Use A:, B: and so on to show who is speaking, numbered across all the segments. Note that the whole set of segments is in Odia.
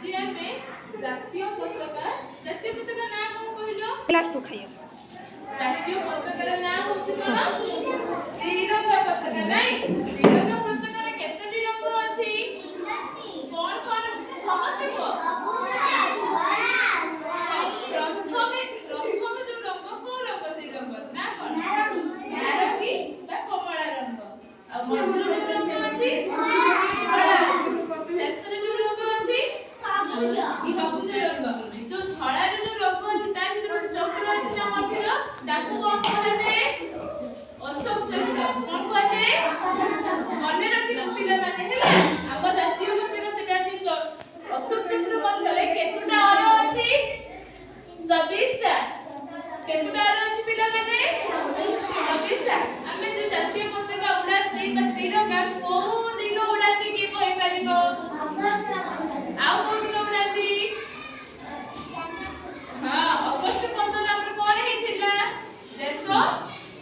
A: ଆଜି ଆମେ ଜାତୀୟ ପତାକା, ଜାତୀୟ ପତାକା ନାଁ କଣ କହିଲ?
B: ଲାଷ୍ଟକୁ ଖାଇବା।
A: ଜାତୀୟ ପତାକାର ନାଁ ହଉଛି କଣ? ତ୍ରିରଙ୍ଗା ପତାକା। ନାଇଁ, ତ୍ରିରଙ୍ଗା ପତାକାରେ କେତୋଟି ରଙ୍ଗ ଅଛି? କଣ କଣ ସମସ୍ତେ କୁହ। ହଁ, ପ୍ରଥମେ ପ୍ରଥମେ ଯୋଉ ରଙ୍ଗ, କୋଉ ରଙ୍ଗ? ସେଇ ରଙ୍ଗ ନା କଣ? ନାରଙ୍ଗୀ ବା କମଳା ରଙ୍ଗ। ଆଉ ମଝିରେ ଯୋଉ ରଙ୍ଗ ଅଛି, ଧଳା ଅଛି। ଶେଷରେ ଯୋଉ ରଙ୍ଗ ଅଛି, ସବୁଜ ରଙ୍ଗ। ଯୋଉ ଧଳାର ଯୋଉ ରଙ୍ଗ ଅଛି, ତା ଭିତରେ ଗୋଟେ ଚକ୍ର ଅଛି ନା ମଝିର, ତାକୁ କଣ କୁହାଯାଏ? ଅଶୋକ ଚକ୍ର। କଣ କୁହାଯାଏ? ମନେ ରଖିବ ପିଲାମାନେ, ହେଲା? ଆମ ଜାତୀୟ ପତାକା ସେଟା। ସେଇ ଅଶୋକ ଚକ୍ର ମଧ୍ୟରେ କେତୁଟା ଅର ଅଛି? 24ଟା। କେତୁଟା ଅର ଅଛି ପିଲାମାନେ? 24ଟା। ଆମେ ଯୋଉ ଜାତୀୟ ପତାକା ଉଡାନ୍ତି ବା ତିରଙ୍ଗା, କୋଉ ଦିନ ଉଡାନ୍ତି କିଏ କହିପାରିବ? ଆଉ କୋଉ ଦିନ ଉଡାନ୍ତି? ହଁ, ଅଗଷ୍ଟ 15। ଆମର କଣ ହେଇଥିଲା? ଦେଶ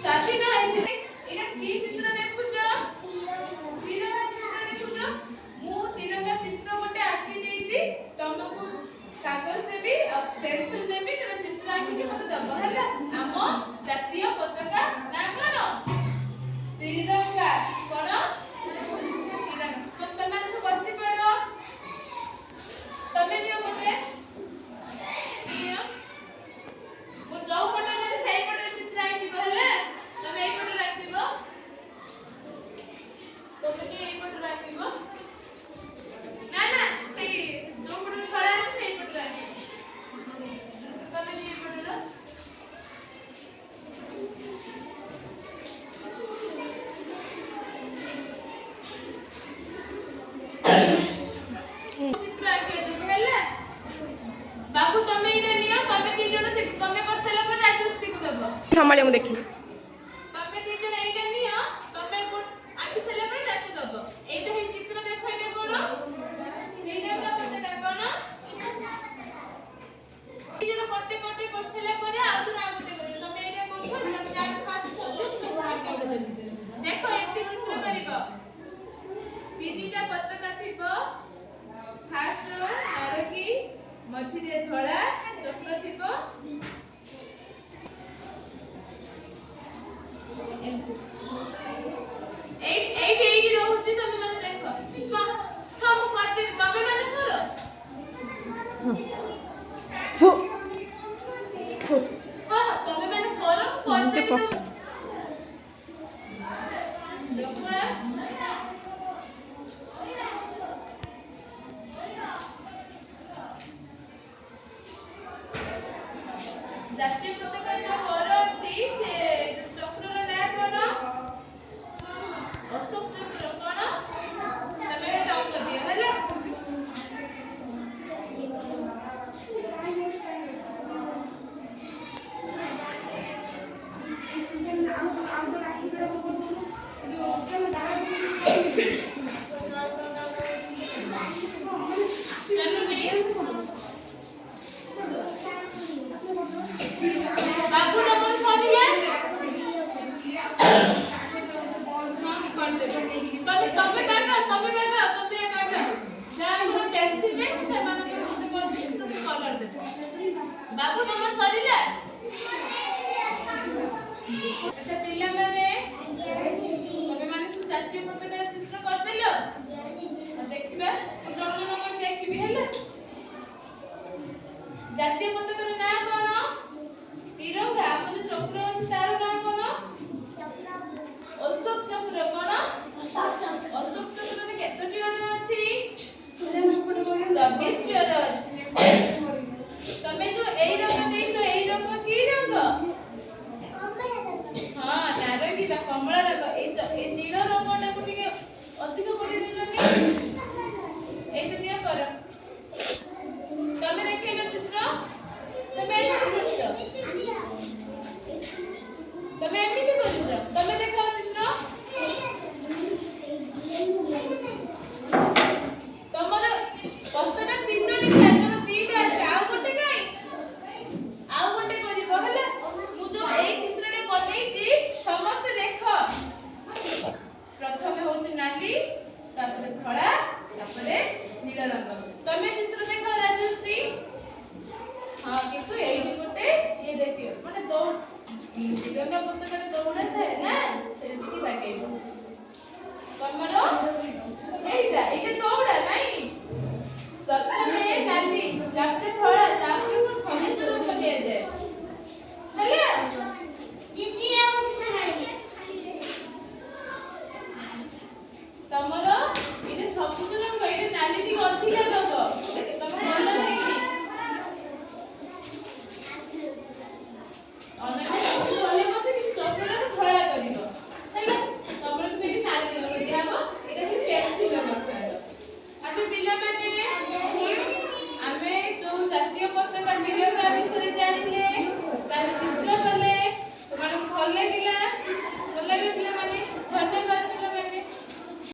A: ସ୍ୱାଧୀନ ହେଇଥିଲା। ଏଇଟା କି ଚିତ୍ର ଦେଖୁଛ? ତିରଙ୍ଗା ଚିତ୍ର ଦେଖୁଛ। ମୁଁ ତିରଙ୍ଗା ଚିତ୍ର ଗୋଟେ ଆଙ୍କି ଦେଇଛି। ତମକୁ କାଗଜ ଦେବି ଆଉ ପେନସିଲ ଦେବି, ତମେ ଚିତ୍ର ଆଙ୍କିକି ମତେ ଦବ, ହେଲା? ଆମ ଜାତୀୟ ପତାକା ନା କଣ? ତ୍ରିରଙ୍ଗା। କଣ? ତିରଙ୍ଗା। ତମେ ସବୁ ବସି ପଡ। ତମେ ନିଅ, ଗୋଟେ ନିଅ। ମୁଁ ଯୋଉ ପଟରେ ଦେବି, ସେଇ ପଟରେ ଚିତ୍ର ଆଙ୍କିବ, ହେଲା? ତମେ ଏଇ ପଟରେ ଆଙ୍କିବ। ତମେ ବି ଏଇ ପଟରେ ଆଙ୍କିବ। ନା ନା, ସେଇ ଯୋଉ ପଟରେ ଧଳା ଅଛି, ସେଇ ପଟରେ ଆଙ୍କିବ। ତମେ ବି ଏଇ ପଟର। ଚିତ୍ର ଆଙ୍କିବା ଯିବ, ହେଲା? ବାବୁ, ତମେ ଏଇଟା ନିଅ। ତମେ ଦି ଜଣ ତମେ କରିସାରିଲା ପରେ ରାଜଶ୍ରୀକୁ ଦବ।
B: ସମ୍ଭାଳିବ, ମୁଁ ଦେଖିବି।
A: ତମେ ଦି ଜଣ ଏଇଟା ନିଅ। ତମେ ଆଙ୍କି ସାରିଲା ପରେ ତାକୁ ଦବ। ଏଇଟା ହିଁ ଚିତ୍ର ଦେଖ। ଏଇଟା କଣ? ତ୍ରିରଙ୍ଗା ପତାକା। କଣ? ଦି ଜଣ ଗୋଟେ ଗୋଟେ କରିସାରିଲା ପରେ ଆଉ ଜଣେ ଆଉ ଗୋଟେ କରିବ। ତମେ ଏଇଟା କରୁଛ, ଜଣେ ଯାହାକୁ ଫାଷ୍ଟ ସରିଯିବ, ସେ ତମକୁ ଆଙ୍କିବାକୁ ଦେବେ। ଦେଖ, ଏମିତି ଚିତ୍ର କରିବ। ତିନିଟା ପତାକା ଥିବ। ଫାଷ୍ଟ ନାରଙ୍ଗୀ, ମଝିରେ ଧଳା ଚକ୍ର ଥିବ। ଏମିତି ଏଇଠି ଏଇଠି ଏଇଠି ରହୁଛି। ତମେ ମାନେ ଦେଖ। ହଁ ହଁ, ମୁଁ କରିଦେବି। ତମେ ମାନେ କର।
B: ଫୁ ଫୁ।
A: ହଁ ହଁ, ତମେ ମାନେ କର, ମୁଁ କରିଦେବି। ତମେ ଜଗୁଆ। ଜାତୀୟ ପତାକା ଯୋଉ ଅର ଅଛି, ସେ ଚକ୍ରର ନାଁ କଣ? ଅଶୋକ ଚକ୍ର। କଣ? ତମେ ରଙ୍ଗ ଦିଅ, ହେଲା? ଚାଲୁନି। ବାବୁ, ତମର ସରିଲା? ହଁ, କରିଦେବି। ତମେ ତମେ ବାଗ, ତମେ ବାଗ, ତମେ ବାଗ। ଯାହାଙ୍କର ପେନସିଲ ନାହିଁ, ସେମାନଙ୍କର ଗୋଟେ କରିଦେବି, ଗୋଟେ କଲର ଦେବେ। ବାବୁ, ତମର ସରିଲା? ଆଚ୍ଛା ପିଲାମାନେ, ତମେ ମାନେ ସବୁ ଜାତୀୟ ପତାକା ଚିତ୍ର କରିଦେଲ? ଆଉ ଦେଖିବା, ମୁଁ ଜଣ ଜଣ କରି ଦେଖିବି, ହେଲା? ଜାତୀୟ ପତାକାର ନାଁ କଣ? ତିରଙ୍ଗା। ଆମ ଯୋଉ ଚକ୍ର ଅଛି, ତାର ନାଁ କଣ? ଅଶୋକ ଚକ୍ର। କଣ? ଅଶୋକ ଚକ୍ରରେ କେତୋଟି ଅର ଅଛି? 24ଟି ଅର ଅଛି। ତମେ ଯୋଉ ଏଇ ରଙ୍ଗ ଦେଇଛ, ଏଇ ରଙ୍ଗ କି ରଙ୍ଗ? ହଁ, ନାରଙ୍ଗୀ ବା କମଳା ରଙ୍ଗ। ଏଇ ନୀଳ ରଙ୍ଗଟାକୁ ଟିକେ ଅଧିକ କରିଦେଲନି। ଏଇ ତ ନିଅ, କର। ତମେ ଦେଖେଇଲ ଚିତ୍ର। ତମେ ଏମିତି କରୁଛ, ତମେ ଏମିତି କରୁଛ। ତମେ ଦେଖାଅ ଚିତ୍ର। ତମର ପତାକା ତିନୋଟି ଥାଏ, ତମେ ଦିଟା ଅଛି, ଆଉ ଗୋଟେ କାଇଁ? ଆଉ ଗୋଟେ କରିବ, ହେଲା? ମୁଁ ଯୋଉ ଏଇ ଚିତ୍ରଟା ବନେଇଛି, ସମସ୍ତେ ଦେଖ। ପ୍ରଥମେ ହଉଛି ନାଲି, ତାପରେ ଧଳା, ତାପରେ ନୀଳ ରଙ୍ଗ। ତମେ ଚିତ୍ର ଦେଖ। ତ୍ରିରଙ୍ଗା ପତାକାରେ ଦୌଡ଼ା ଥାଏ ନା, ସେଠିକି ବାଗେଇବ। ତମର